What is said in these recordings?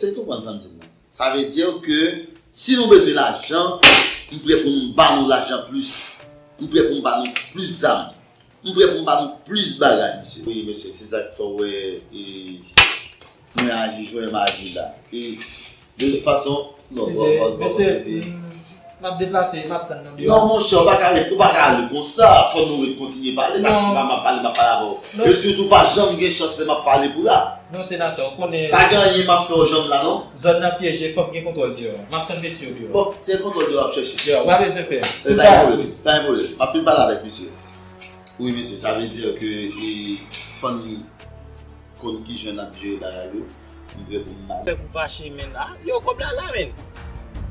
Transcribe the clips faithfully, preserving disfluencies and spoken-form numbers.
Èske w konprann sa m di w nan? Sa vle di ke si nou bezwen lajan, m prè pou m ba nou lajan plis. M prè pou m ba nou plis zam. M prè pou m ba nou plis bagay, mesye. Wi, mesye, se sa k fè w wè e, mwen aji jan m aji la. E, de tout fason, non, mesye, m ap deplase, m ap tann nan deyò. Non, monchè, ou pa ka ret, ou pa ka ale konsa. Fò nou ret kontinye pale, paske si pa m ap pale, m ap pale avè w. E sitou, pa janm gen chans lè m ap pale pou la. Non, senatè, ou konnen. Pa gen anyen m ap fè w janm la, non. Zòn nan pyeje, fò m gen kontwòl deyò. M ap tann mesye yo deyò. Bon, se kontwòl deyò w ap chèche. Deyò, ou pa bezwen pè. E, pa gen pwoblèm, pa gen pwoblèm. M ap fin pale avèk mesye. Wi, mesye, sa vle di ke e, fò n konn kijan n ap jere bagay yo. M prè pou m ba. Fè pou fache, men. Ah, yo, kòb la la, men.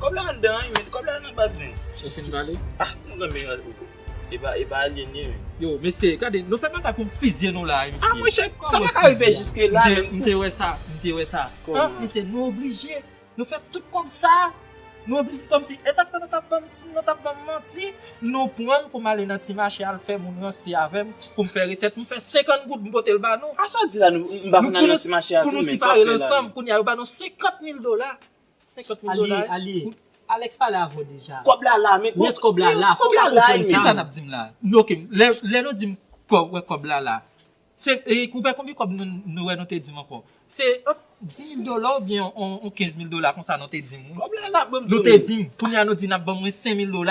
Kòb la anndan, wi, men. Kòb la nan baz, men. Ou fin pale? Ah, nou gen men. E pa, e pa alye li ye, men. Yo, mesye, gade, nou fè bagay pou m fizye nou la, mesye. Ah, monchè, sa pa ka rive jiske la, men. M te wè sa, m te wè sa. Kòman? Mesye, nou oblije. Nou fè tout kòb sa. Nou oblije kòmsi. E sa k fè nou t ap ban m, nou t ap ban m manti. Nou pran m pou m ale nan ti mache al fè moun ranse avè m, pou m fè resèt. M fè senkant goud, m pote l ba nou. A sa w di la, nou, m pa konn al nan ti mache a tou, men sa w fè la, men. Pou nou sipare l ansanm, kounye a yo ba nou senkant mil dola. Senkant mil dola. Alye, alye. Alex pale avè w deja. Kòb la la, men. Yes, kòb la la, fò w ka konprann sa. Kisa n ap di m la? Nou, ok, lè, lè nou di m kòb, wè kòb la la. Se, e, ou wè konbyen kòb nou, nou wè nou te di m ankò? Se ant dis mil dola oubyen on, on kenz mil dola konsa nou te di m, wi. Kòb la la, ban m di w. Nou te di m, kounye a nou di n ap ban mwen senk mil dola.